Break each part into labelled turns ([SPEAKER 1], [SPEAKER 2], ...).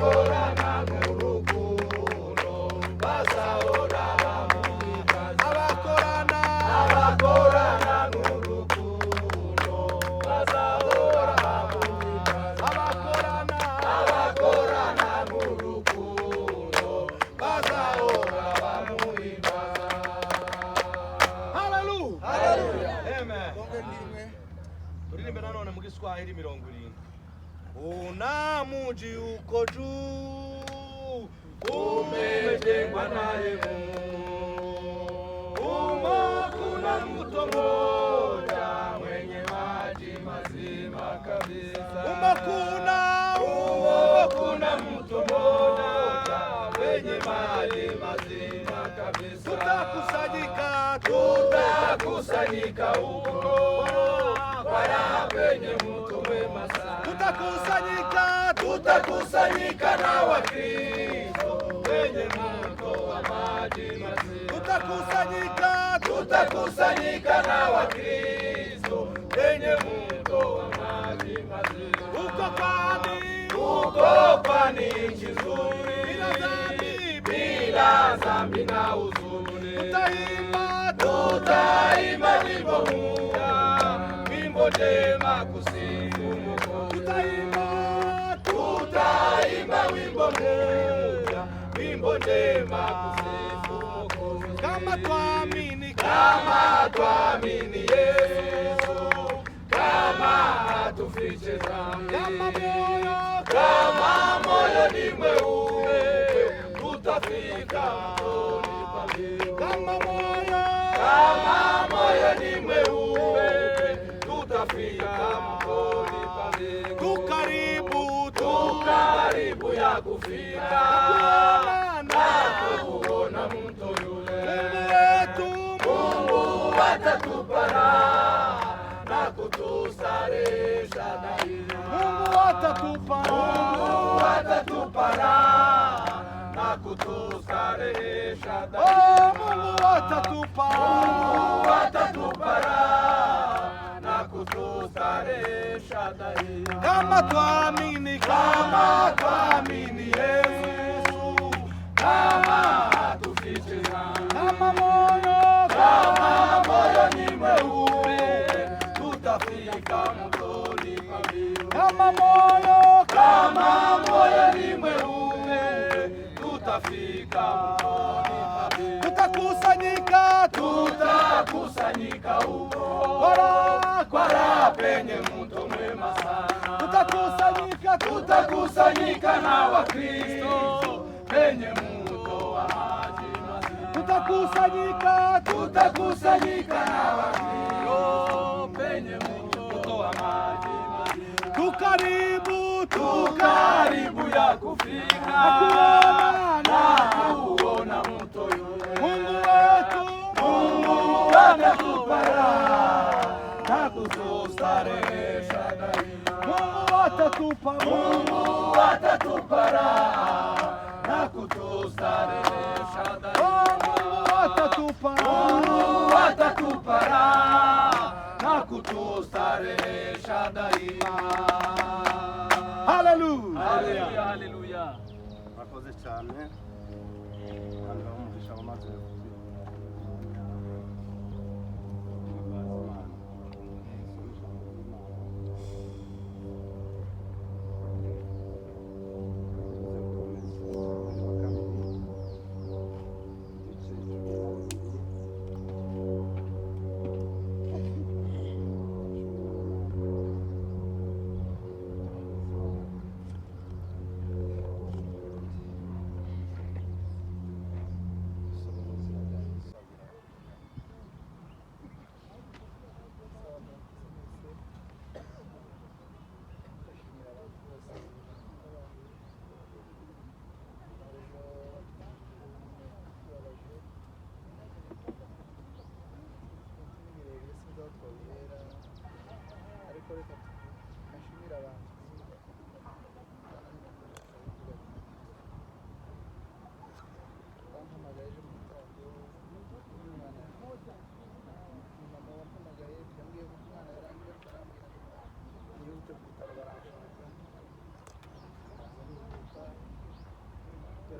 [SPEAKER 1] Abakorana n'urukundo bazahora bamuhimbaza.
[SPEAKER 2] Abakorana,
[SPEAKER 1] Abakorana n'urukundo bazahora bamuhimbaza.
[SPEAKER 2] Abakorana,
[SPEAKER 1] Abakorana n'urukundo bazahora bamuhimbaza.
[SPEAKER 2] Haleluya.
[SPEAKER 1] Haleluya. Amen.
[SPEAKER 2] Turirimbe nanone mu Giswahili 70. Una muji uko juu
[SPEAKER 1] umejengwa naye Mungu. Humo kuna mto mmoja mwenye maji mazima kabisa.
[SPEAKER 2] Umo kuna,
[SPEAKER 1] Humo kuna mto mmoja mwenye maji mazima kabisa.
[SPEAKER 2] Tutakusanyika,
[SPEAKER 1] Tutakusanyika huko kwa raha penye mto mwema sana.
[SPEAKER 2] Tutakusanyika,
[SPEAKER 1] Tutakusanyika na Wakristo kwenye mto wa maji mazima.
[SPEAKER 2] Tutakusanyika,
[SPEAKER 1] Tutakusanyika na Wakristo kwenye mto wa maji mazima.
[SPEAKER 2] Huko kwani,
[SPEAKER 1] Huko kwani nchi nzuri,
[SPEAKER 2] bila dhambi,
[SPEAKER 1] bila dhambi na huzuni.
[SPEAKER 2] Tutaimba,
[SPEAKER 1] Tutaimba nyimbo mpya, wimbo njema kusifu Mwokozi.
[SPEAKER 2] Tutaimba,
[SPEAKER 1] Tutaimba wimbo mpya, wimbo njema kusifu Mwokozi.
[SPEAKER 2] Kama twamini,
[SPEAKER 1] Kama twamini Yesu, kama hatufiche dhambi,
[SPEAKER 2] kama moyo,
[SPEAKER 1] kama moyo ni mweupe, tutafika mtoni pa mbingu.
[SPEAKER 2] Kama moyo,
[SPEAKER 1] Kama moyo ni mweupe, tutafika mtoni pa mbingu.
[SPEAKER 2] Tukaribu,
[SPEAKER 1] Tukaribu ya kufika
[SPEAKER 2] kuona
[SPEAKER 1] na kuona mto yule.
[SPEAKER 2] Mungu wetu,
[SPEAKER 1] Mungu atatupa raha na kutustarehesha daima.
[SPEAKER 2] Mungu atatupa,
[SPEAKER 1] Mungu atatupa raha na kutustarehesha daima.
[SPEAKER 2] Oh, Mungu atatupa,
[SPEAKER 1] Mungu atatupa raha na kutustarehesha daima.
[SPEAKER 2] Kama twamini,
[SPEAKER 1] Kama twamini Yesu, kama hatufiche dhambi,
[SPEAKER 2] kama moyo,
[SPEAKER 1] kama moyo ni mweupe, tutafika mtoni pa mbingu.
[SPEAKER 2] Kama moyo,
[SPEAKER 1] Kama moyo ni mweupe, tutafika mtoni pa mbingu.
[SPEAKER 2] Tutakusanyika,
[SPEAKER 1] Tutakusanyika huko
[SPEAKER 2] kwa
[SPEAKER 1] kwa raha penye mto mwema sana.
[SPEAKER 2] Tutakusanyika,
[SPEAKER 1] Tutakusanyika na Wakristo penye mto wa maji mazima.
[SPEAKER 2] Tutakusanyika,
[SPEAKER 1] Tutakusanyika na Wakristo penye mto wa maji mazima.
[SPEAKER 2] Tukaribu,
[SPEAKER 1] Tukaribu ya kufika
[SPEAKER 2] kuona
[SPEAKER 1] na kuona mto yule.
[SPEAKER 2] Mungu wetu,
[SPEAKER 1] Mungu atatupa raha na kutustarehesha daima.
[SPEAKER 2] Mungu atatupa,
[SPEAKER 1] Mungu atatupa raha na kutustarehesha daima.
[SPEAKER 2] Oh, Mungu atatupa,
[SPEAKER 1] Mungu atatupa raha na kutustarehesha daima.
[SPEAKER 2] Haleluya.
[SPEAKER 1] Haleluya, haleluya.
[SPEAKER 3] Murakoze cyane kandi bahe umugisha wamaze kutuyobora umwanya wo guhimbaza Imana. Dusome ijambo ry'Imana. Tuze gukomeza. Wa kabiri, ibice 12, 18. Dusome mu izina.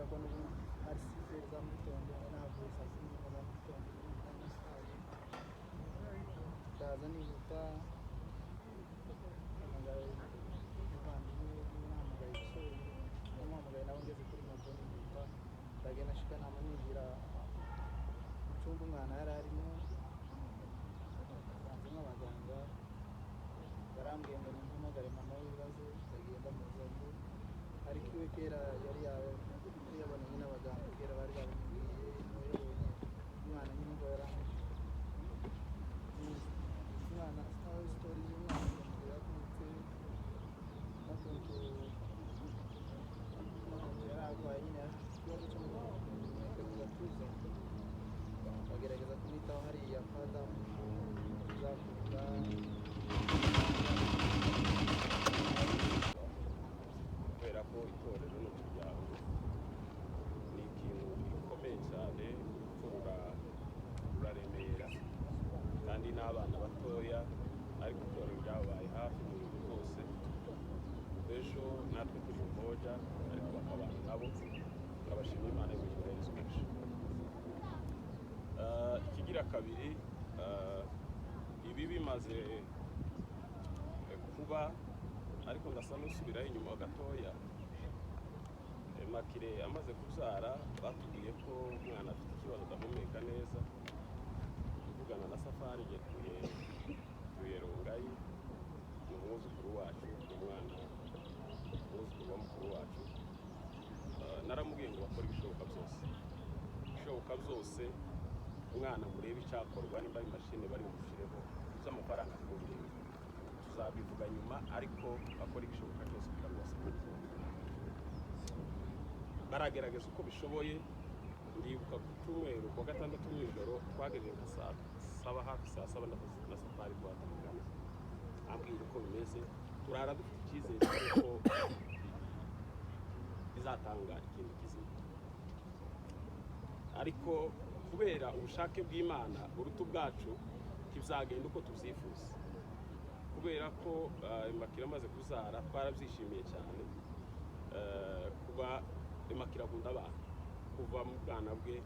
[SPEAKER 4] ko n'ubundi hari 6h za mu gitondo, nari nahavuye saa 11 za mu gitondo, nari ndaza nihuta, mpamagaye umuvandimwe, nahamagaye umusore, namuhamagaye nawe ngeze kuri moto nihuta, ndagenda nshika nama ninjira mu cyumba umwana yari arimo, nsanzemo abaganga, barambwiye ngo nimpamagare mama w'ibibazo. Ndagenda muzanye, ariko iwe kera yari yabonanye n'abaganga, kera bari babimubwiye, nawe yabonye umwana nyine ngo yarangije umwana. Story y'umwana ukuntu yavutse n'ukuntu yari arwaye nyine, afite ikibazo cyo mu gatuza, bagerageza kumwitaho hariya kwa Adamu tuzakunda.
[SPEAKER 5] Kubera ko itorero ni umuryango, ni ikintu gikomeye cyane. Urupfu ruraremera kandi n'abana batoya, ariko itorero ryabaye hafi mu bintu byose. Ejo natwe turi Umoja, ariko bakabana nabo. Turabashima, Imana y'umuhereza umugisha. Ikigira kabiri, ibi bimaze kuba, ariko ndasa n'usubirayo inyuma gatoya. Makire amaze kubyara, batubwiye ko umwana afite ikibazo, adahumeka neza. Tuvugana na Safari, igihe tuye Rongayi, ni umwuzukuru wacu, ni umwana umwuzukuru wa mukuru wacu. Naramubwiye ngo bakore ibishoboka byose, ibishoboka byose, umwana murebe icyakorwa, nimba ari imashini bari bumushireho, iby'amafaranga ntibubirebe, tuzabivuga nyuma, ariko bakora ibishoboka byose kugira ngo basubire. Baragerageza uko bishoboye. Ndibuka ku cyumweru, kuwa gatandatu nijoro, twageze nka saa saba, hafi saa saba na Safari twatangana, ambwira uko bimeze. Turara dufite icyizere cy'uko bizatanga ikintu kizima, ariko kubera ubushake bw'Imana buruta ubwacu, ntibizagenda uko tubyifuza. Kubera ko Imakira amaze kubyara, twarabyishimiye cyane. Kuba Imakira akunda abana kuva mu bwana bwe,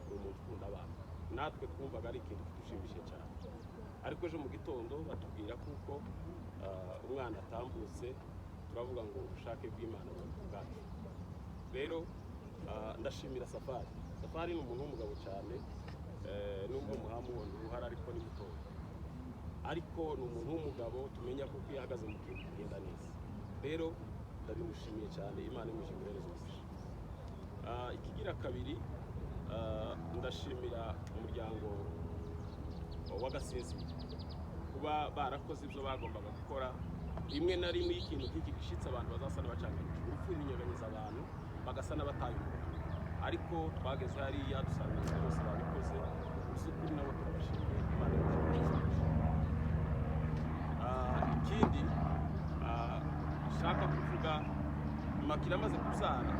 [SPEAKER 5] ni umuntu ukunda abana, natwe twumvaga ari ikintu kidushimishije cyane. Ariko ejo mu gitondo batubwira kuko umwana atambutse, turavuga ngo ubushake bw'Imana buruta ubwacu. Rero ndashimira Safari. Safari ni umuntu w'umugabo cyane, nubwo muhamubona uruhara, ariko ni mutoya, ariko ni umuntu w'umugabo tumenya kuko iyo ahagaze mu kintu kigenda neza. Rero ndabimushimiye cyane, Imana imuje imuhereze umugisha. Ikigira kabiri, ndashimira umuryango w'Agasinzira kuba barakoze ibyo bagombaga gukora. Rimwe na rimwe iyo ikintu nk'iki gishyitse, abantu bazasa n'abacanganyije, urupfu runyeganyeza abantu bagasa n'abataye umurongo, ariko twageze hariya dusanga ibintu byose babikoze. Mu by'ukuri nabo turabashimiye, Imana imuje imuhereze umugisha. Ikindi nshaka kuvuga, Makira amaze kubyara,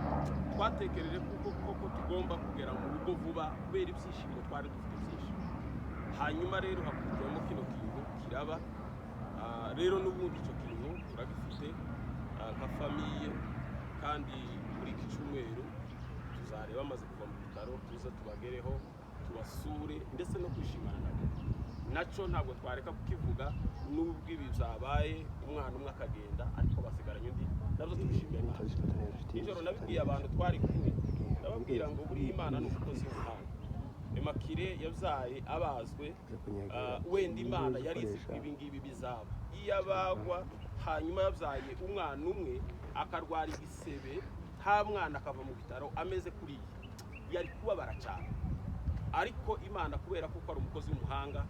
[SPEAKER 5] twatekereje kuko koko tugomba kugera mu rugo vuba kubera ibyishimo twari dufite byinshi. Hanyuma rero hakurikiyemo kino kintu kiraba. Rero n'ubundi icyo kintu turagifite nka famille, kandi muri iki cyumweru tuzareba bamaze kuva mu bitaro, tuze tubagereho, tubasure, ndetse no kwishimana nabo. Nacyo ntabwo twareka kukivuga, nubwo ibi byabaye, umwana umwe akagenda, ariko basigaranye undi, nabyo tubishimiye Imana. Nijoro nabibwiye abantu twari kumwe, ndababwira ngo buriya Imana ni umukozi w'umuhanga. Emakire yabyaye abazwe, wenda Imana yari izi ko ibi ngibi bizaba. Iyo abagwa hanyuma yabyaye umwana umwe akarwara igisebe, nta mwana akava mu bitaro ameze kuriya, yari kubabara cyane. Ariko Imana, kubera kuko ari umukozi w'umuhanga,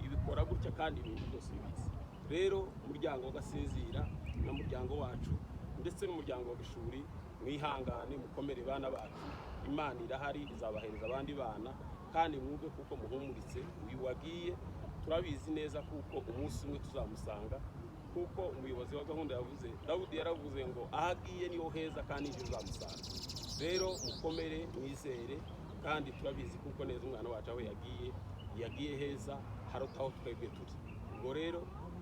[SPEAKER 5] ibikora gutya kandi ibintu byose bibizi. Rero umuryango w'Agasinzira n'umuryango wacu ndetse n'umuryango wa Gishuri, mwihangane, mukomere bana bacu, Imana irahari, izabahereza abandi bana. Kandi mwumve kuko muhumuritse uyu wagiye, turabizi neza kuko umunsi umwe tuzamusanga, kuko umuyobozi wa gahunda yavuze, Dawudi yaravuze ngo aho agiye niho heza kandi niho uzamusanga. Rero mukomere, mwizere, kandi turabizi kuko neza umwana wacu aho yagiye, yagiye heza haruta aho twebwe turi. Ubwo rero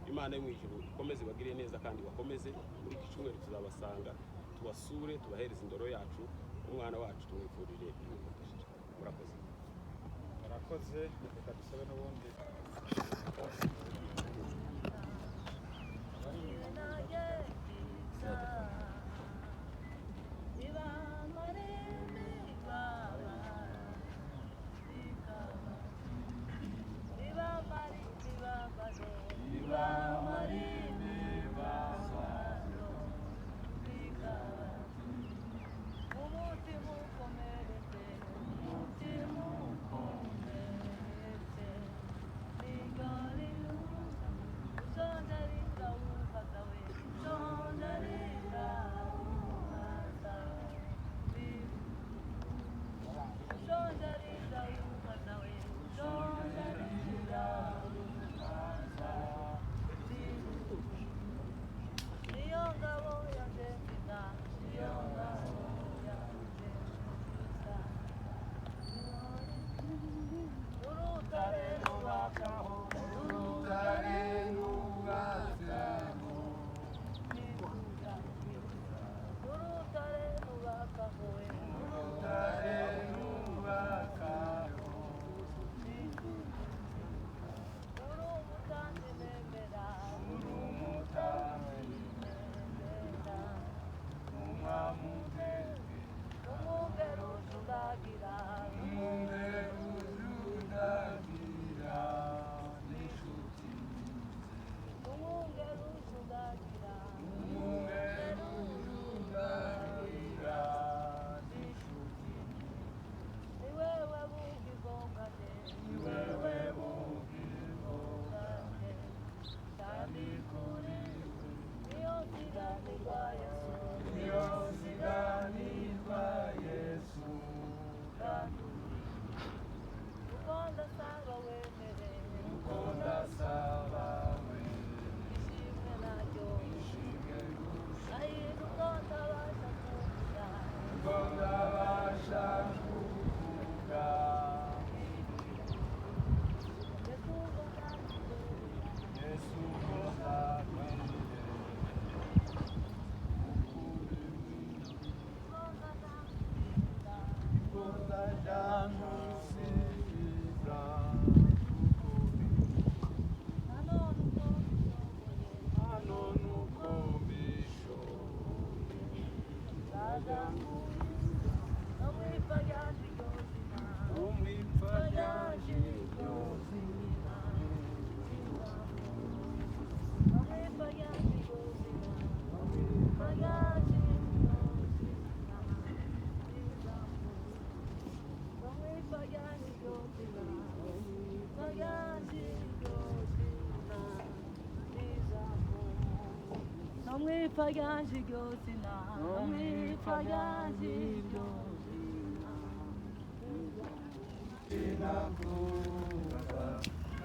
[SPEAKER 5] Imana yo mu ijuru ikomeze ibagirire neza kandi bakomeze. Muri iki cyumweru tuzabasanga, tubasure, tubahereze indoro yacu. Umwana wacu tumwifurije iruhuko ridashira. Murakoze.
[SPEAKER 6] Murakoze, reka dusabe n'ubundi.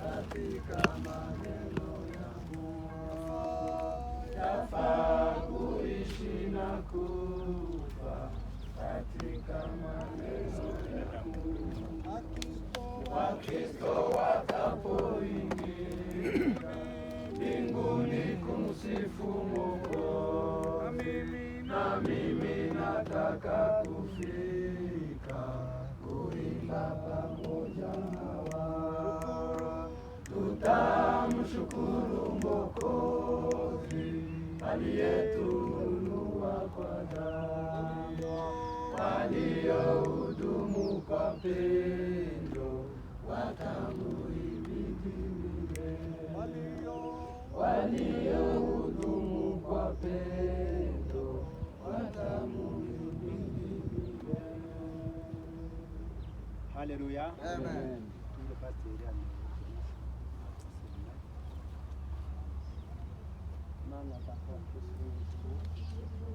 [SPEAKER 1] Katika maneno yangu yafaa kuishi na kufa katika maneno yangu. Wakristo watapoingia mbinguni kumsifu Mwokozi, na mimi nataka kufika kuimba pamoja na wao. Tutamshukuru Mwokozi aliyetununua kwa damu, waliohudumu kwa pendo watamuhimidi milele, waliohudumu kwa pendo watamuhimidi milele.
[SPEAKER 3] Haleluya.
[SPEAKER 4] Amen.
[SPEAKER 3] Tunge pasiteri hano. Mana data wa twese wo mu ijuru,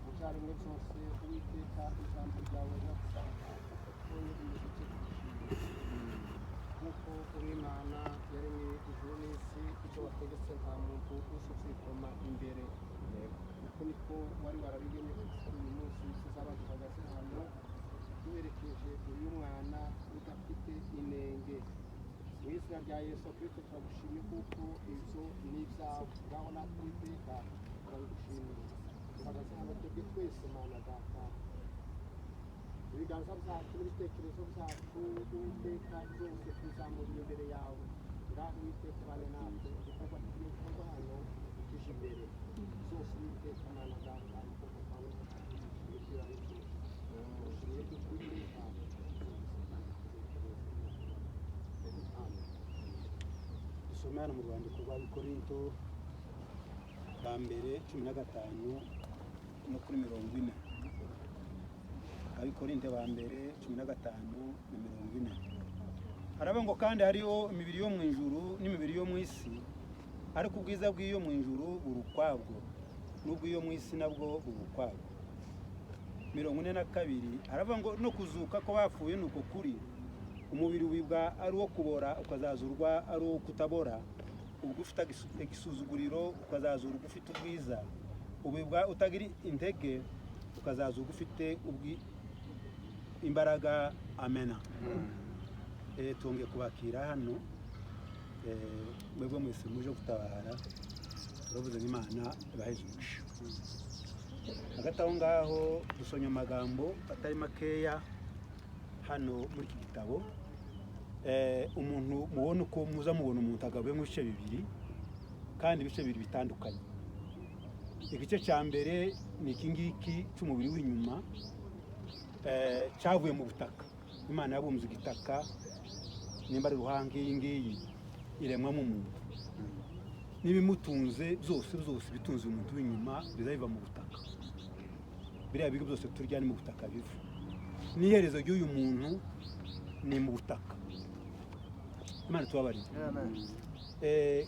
[SPEAKER 3] mu byaremwe byose Uwiteka ijambo ryawe riragushaka wowe umushyitsi kugushimira nk'uko Uwimana yaremye ijuru n'isi, icyo wategetse nta muntu uzubyikoma imbere. Uko niko wari warabigennye kuko uyu munsi tuzaba duhagaze hano duherekeje uyu mwana udafite inenge. Mu izina rya Yesu Kristo turagushimye kuko ibyo ni ibyawe. Ngaho natwe Uwiteka turabigushimiye. Duhagaze hano twebwe twese. Twese, Mana Data, ibiganza byacu n'ibitekerezo byacu, Uwiteka, byose tuzamuriye imbere yawe. Ngaho Uwiteka, ubane natwe, igikorwa tugiye gukorwa hano kije imbere zose. Uwiteka Mana Data, mu kuboko kwawe ibyo ari byose. Dushimye ko Uwiteka. Amen.
[SPEAKER 7] Dusome hano mu rwandiko rwa Korinto bwa mbere 15 no kuri 40. Abikorinto ba mbere 15 na 40, haravuga ngo: "Kandi hariho imibiri yo mu ijuru n'imibiri yo mu isi, ariko ubwiza bw'iyo mu ijuru buri ukwabwo, n'ubw'iyo mu isi nabwo buri ukwabwo." 42, haravuga ngo: "No kuzuka ko bapfuye ni uko kuri. Umubiri wibwa ari uwo kubora, ukazazurwa ari uwo kutabora. Ubwo ufite igisuzuguriro, ukazazurwa ufite ubwiza. Ubibwa utagira intege, ukazazurwa ufite imbaraga." Amena. Twongeye kubakira hano. Mwebwe mwese muje gutabara, turavuze ngo Imana ibaheze umugisha. Hagati aho ngaho dusomye amagambo atari makeya hano muri iki gitabo. Umuntu mubona uko muza mubona umuntu agabuyemo ibice bibiri, kandi ibice bibiri bitandukanye. Igice cya mbere ni iki ngiki cy'umubiri w'inyuma, cyavuye mu butaka. Imana yabumbye igitaka, nimba ari ruhanga iyi ngiyi, iremwamo umuntu n'ibimutunze byose. Byose bitunze umuntu w'inyuma biza biva mu butaka. Biriya biryo byose turya ni mu butaka biva, n'iherezo ry'uyu muntu ni mu butaka. Imana tubabarire.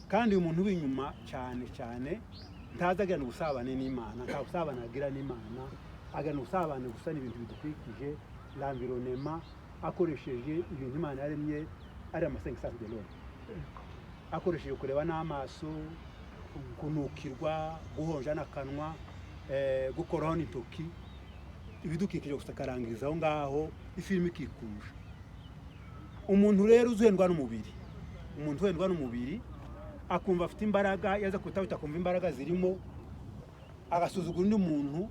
[SPEAKER 7] Kandi uyu muntu w'inyuma cyane cyane ntazi agirana ubusabane n'Imana, nta busabane agira n'Imana. Agirana ubusabane gusa n'ibintu bidukikije, l'environnement, akoresheje ibintu Imana yaremye, ari ama cinq sens de l'homme, akoresheje kureba n'amaso, kunukirwa, guhonja n'akanwa, gukoraho n'intoki, ibidukikije gusa, akarangiriza aho ngaho, ifilimi ikikunja. Umuntu rero uzuhendwa n'umubiri, umuntu uhendwa n'umubiri akumva afite imbaraga, yaza kutabita akumva imbaraga zirimo, agasuzugura undi muntu,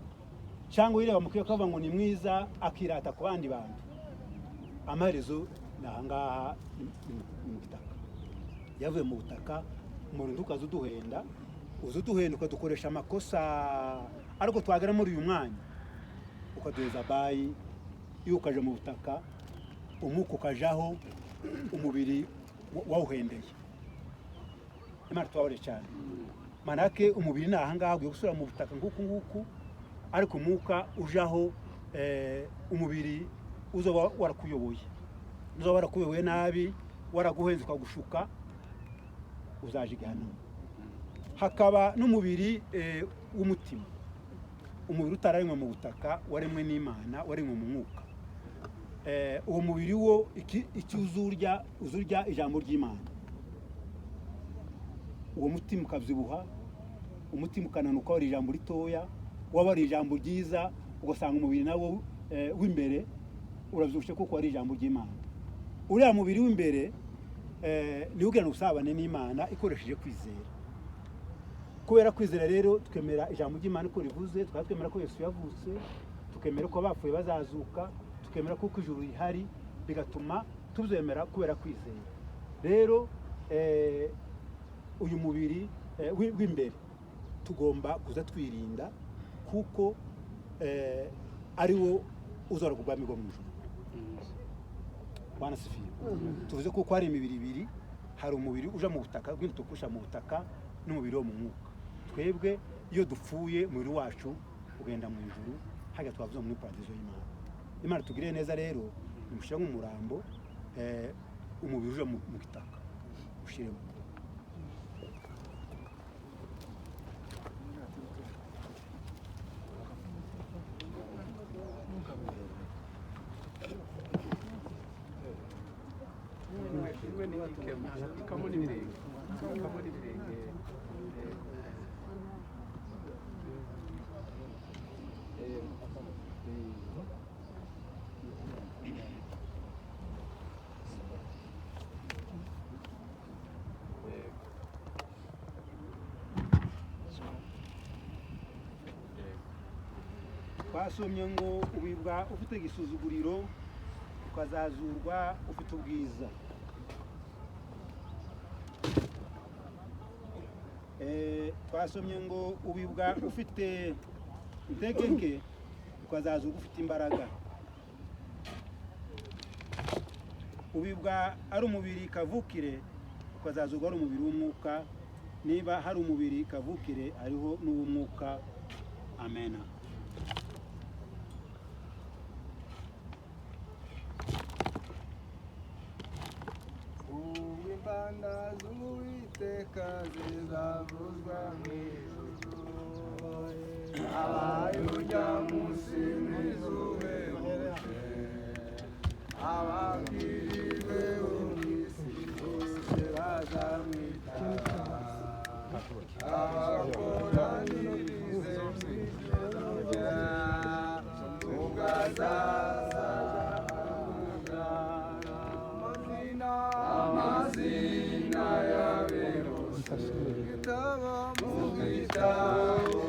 [SPEAKER 7] cyangwa yireba mu kiyoka akavuga ngo ni mwiza, akirata ku bandi bantu. Amaherezo ni ahangaha, ni mu butaka. Yavuye mu butaka. Umubiri ukaza uduhenda, uza uduhenda, ukadukoresha amakosa, ariko twagera muri uyu mwanya ukaduheza bayi. Iyo ukaja mu butaka, umwuka ukajaho, umubiri wawuhendeye. Imana tubabare cyane. Manake umubiri ni ahangaha, ugiye gusubira mu butaka nguku nguku, ariko umwuka ujaho. Umubiri uzoba warakuyoboye, uzoba warakuyoboye nabi, waraguhenze, ukagushuka, uzaje igihano. Hakaba n'umubiri w'umutima, umubiri utararemwe mu butaka, waremwe n'Imana, waremwe mu mwuka. Uwo mubiri wo icyo uzurya, uzurya ijambo ry'Imana. Uwo mutima ukabyibuha, umutima ukananuka, wari ijambo ritoya, waba ari ijambo ryiza, ugasanga umubiri nawo w'imbere urabyibushye kuko wari ijambo ry'Imana. Uriya mubiri w'imbere niwo ugirana ubusabane n'Imana ikoresheje kwizera. Kubera kwizera rero twemera ijambo ry'Imana uko rivuze, tukaba twemera ko Yesu yavutse, tukemera ko abapfuye bazazuka, tukemera ko ijuru rihari, bigatuma tubyemera kubera kwizera. Rero uyu mubiri w'imbere tugomba kuza twirinda, kuko ari wo uzora ku bwami bwo mu ijuru. Bwana asifiwe. Tuvuze kuko hari imibiri ibiri: hari umubiri uja mu butaka bw'intukusha mu butaka, n'umubiri wo mu mwuka. Twebwe iyo dupfuye, umubiri wacu ugenda mu ijuru, hajya twavuze muri paradizo y'Imana. Imana tugiriye neza rero, nimushyira nk'umurambo, umubiri uja mu gitaka ushiremo.
[SPEAKER 5] Imwe ni ikemo, ikamo n'ibirenge, ikamo n'ibirenge.
[SPEAKER 7] Twasomye ngo ubibwa ufite igisuzuguriro, ukazazurwa ufite ubwiza. Twasomye ngo ubibwa ufite intege nke, ukazazurwa ufite imbaraga. Ubibwa ari umubiri kavukire, ukazazurwa ari umubiri w'umwuka. Niba hari umubiri kavukire, hariho n'uw'umwuka. Amena.
[SPEAKER 1] Ubwo impanda z'Uwiteka zizavuzwa mu ijuru, abaye ujya munsi n'izuhebuje, ababwirijwe bo mu isi bose bazamwitaba, abakoranirize mu ijuru rye, ubwo azaza amazina yawe bose mu gitabo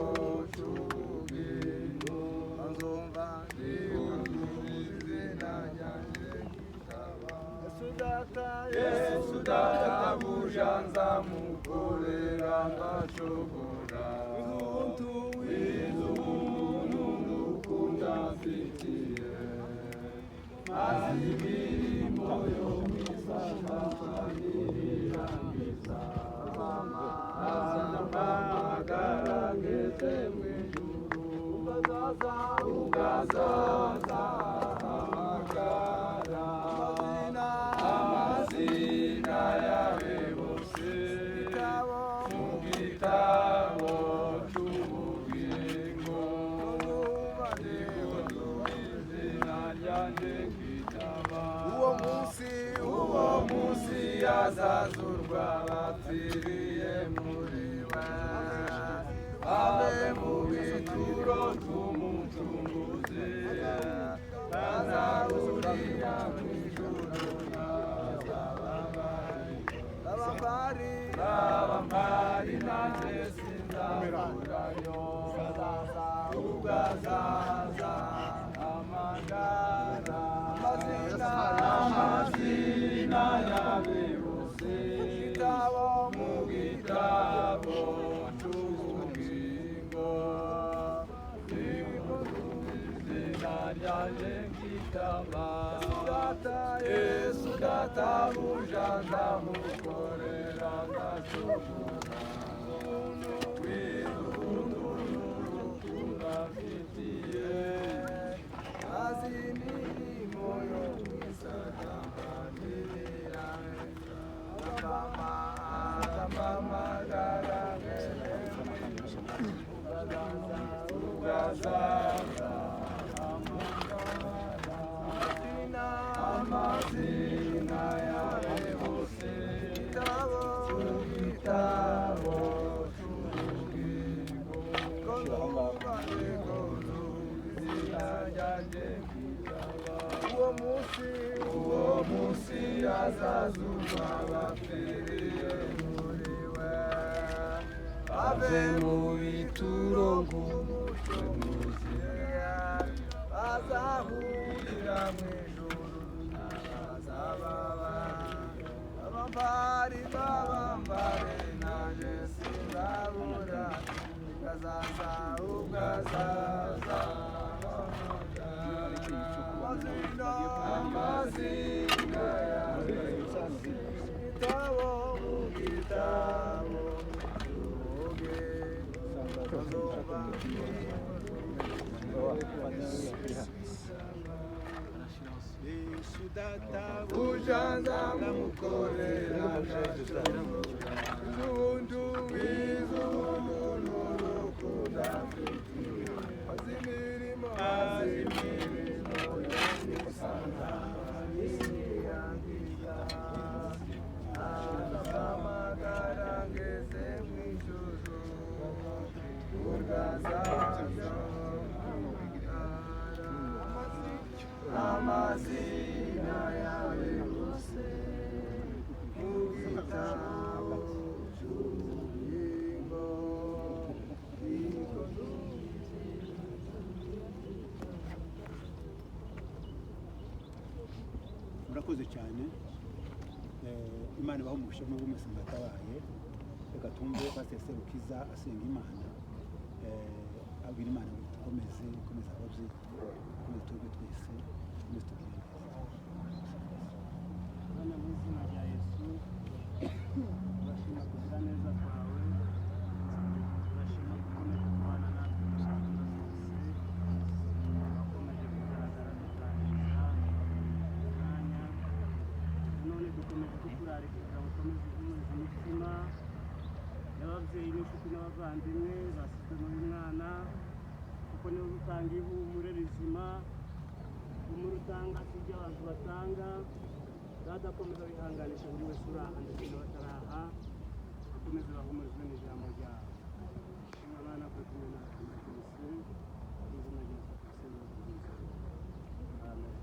[SPEAKER 1] cy'ubugingo, nzumva izina ryanjye ryitaba. Yesu databuja nzamukorera ndashobora, iz'ubuntu n'urukundo amfitiye, maze imirimo yo mu isanga azampamagara ngeze mu ijuru, ugazaza amagara, amazina yawe bose mu gitabo cy'ubugingo, izina ryanjye kwitaba. Uwo munsi azazurwa bapfiriye muri we, babe mu bituro by'Umucunguzi, bazahurira mu ijuru n'abambari nanjye sinzaburayo, ubwo azaza amagara, amazina yawe bose mu gitabo cy'ubugingo, izina ryanjye nkitaba. Yesu databuja nzamukorera ndashobora, w'urukundo n'urukundo amfitiye, azi imirimo yo mu isanga azampamagara ugazaza amazina yawe bose mu gitabo cy'ubugingo, izina ryanjye kwitaba. Uwo munsi azazurwa bapfiriye muri we, bave mu bituro nk'umucunguzi, bazahurira mu ijuru n'abazababa, abambari babambare nanjye sinzabura, ugazaza ugazaza amazina yawe gitabo mu gitabo
[SPEAKER 7] Yesu databuja
[SPEAKER 1] buja nzamukorera iz'ubuntu iz'ubuntu n'urukundo amfitiye, azi imirimo yo mu isanga azampamagara ngeze mu ijuru, ugazaza amazina yawe bose mu gitabo cy'ubugingo.
[SPEAKER 7] Murakoze cyane. Imana ibahe umugisha n'ubwo mwese mwatabaye. Reka tumve Pasiteri Serukiza asenga Imana, abwira Imana ngo dukomeze, ikomeze ababyeyi, ikomeze twebwe twese, ikomeze tugire neza.
[SPEAKER 3] Bana, mu izina rya Yesu, turashima kugira neza kwawe, turashima ko ukomeje kubana natwe mu gahunda zose, wakomeje kugaragara dutangiza umwanya. None dukomeje kukurarika kugira ngo ukomeze uhumurize imitima y'ababyeyi n'inshuti n'abavandimwe basizwe n'uyu mwana, kuko niwe utanga ihumure rizima, ihumure utanga si ibyo abantu batanga. Data, akomeza wihanganisha buri wese uri aha ndetse n'abataraha, akomeze bahumurizwe n'ijambo ryawe. Shima abana kuri kumwe natwe muri byose, mu izina rya Yesu Kristo tubyizeye. Amen.